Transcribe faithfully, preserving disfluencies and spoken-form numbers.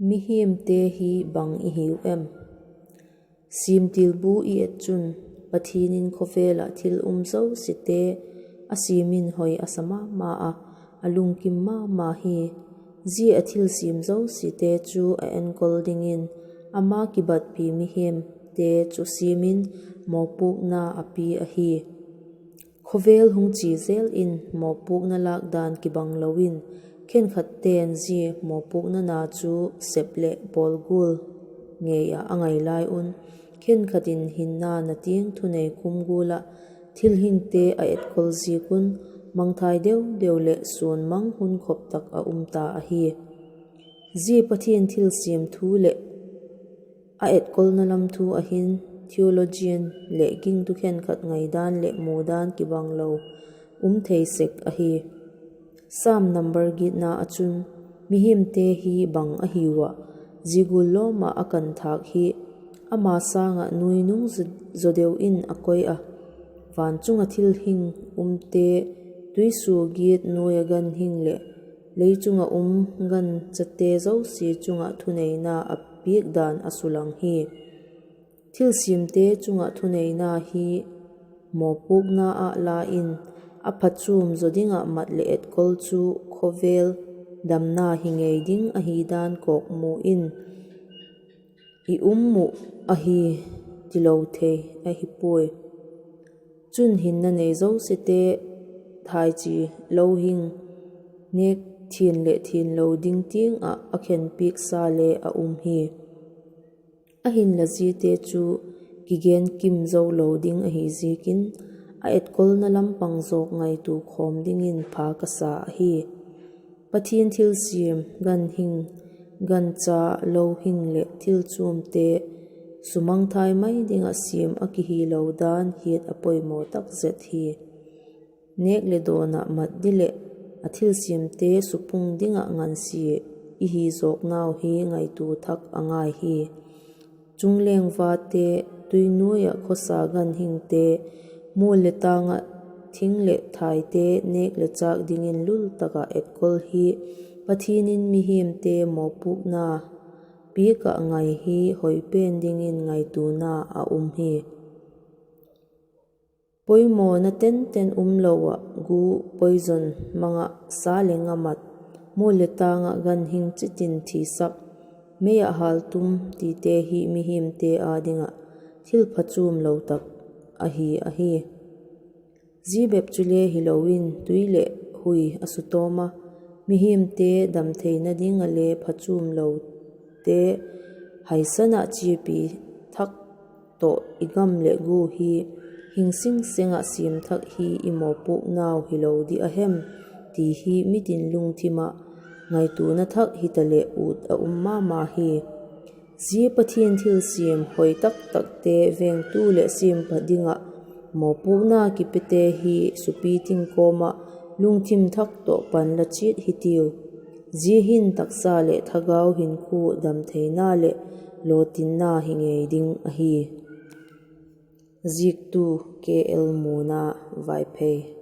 Mihiamte hi bang i hiu em? Siamtilbu i et chun, Pathian in khawvel ah thil um zosiate a siam in hoi a sa ma ma a, a lungkim ma ma hi. Zia a thilsiam zosiate chu a enkol dingin ama kibatpi mihiamte chu siam in mawpuakna a pia ahi. Khawvel hung chia zel in mawpuakna lâk dan kibang lo in, khenkhatte'n zia mawpuakna na chu sep leh bawl gual ngei ah a ngai lai un, khenkhat in hinna na tiang thunei khum gual ah thil hingte a etkol ziak un, mangthai deu deu leh suan mang hun khop tak a um ta ahi. Zia Pathian thilsiam thu leh a etkolna lam thu ah hin theologian leh gingtu khenkhat ngaidan leh mudan kibang lo um thei sek ahi. Sam number giatna ah chun, Mihiamte hi bang ahiu ah, zia gual lawm ah a kan thâk hi, ama sâng ah nuainung zaw deu in a koi a, van chung ah thil hing umte, tuisuagiat nuai ah ganhing leh lei chung ah um ganchate zosia chung ah thuneina a piak dan a sulang hi. Thilsiamte chung ah thuneina hi mawpuakna ah la in, a phachuam zaw ding ah mat leh etkol chu khawvel damna hi ngei ding ahi dan kawkmu in i um uh ahi tilo thei ahi puai. Chun hinna nei zosiate thaichi lo hing, nêk thiang leh thianglo ding tiang ah a khenpiaksa le a um hi. Ahinla ziate chu kigen kim zo lo ding ahi ziakin, a etkolna lam pang zawk ngaitua khawm dingin pha ka sa ahi. Pathian thilsiam, ganhing, gancha, lo hing leh thil chuamte sumangthai mai ding ah siam a kihilo dan hiat a poimaw tak zet hi. Nêk leh dawn ah mat di leh a thilsiamte supung ding ah ngansia i hi zawknau hi ngaitua thak a ngai hi. Chungleng vate, tui nuai ah khawsa ganhingte, mual leh tâng ah thing leh thaite nêk leh châk dingin lul tak ah etkol hi Pathian in mihiamte mawpuakna piak ah ngai hi hoi pen dingin ngaituana a um hi. Poimawna tenten um lo ah gu, poison mang ah sa leng a mat, mual leh tâng ah ganhing chitin thisak, mei ah hâltum tite hi mihiamte â ding ah thil phachuam lo tak ahi ahi. Zia bep chule hilo in tui leh hui a sutawm a, mihiamte damtheina ding ah le phachuam lote haisan ah chiapi thak tawh i gam leh gu hi hing sing seng ah siam thak hi i mawpuaknau hilo di a hem ti hi mitin lungthim ah ngaituana thak hitaleh ut a um ma ma hi. Zia Pathian thilsiam hoi tak takte vengtu leh siampa ding ah mawpuakna kipete hi supi ting kawm ah lungthim thak tawh pan la chiat hitiu. Zia hin taksa leh thagau hinkhua damtheina leh lawtinna hi ngei ding ahi. Ziaktu K L Muana, Vaiphei.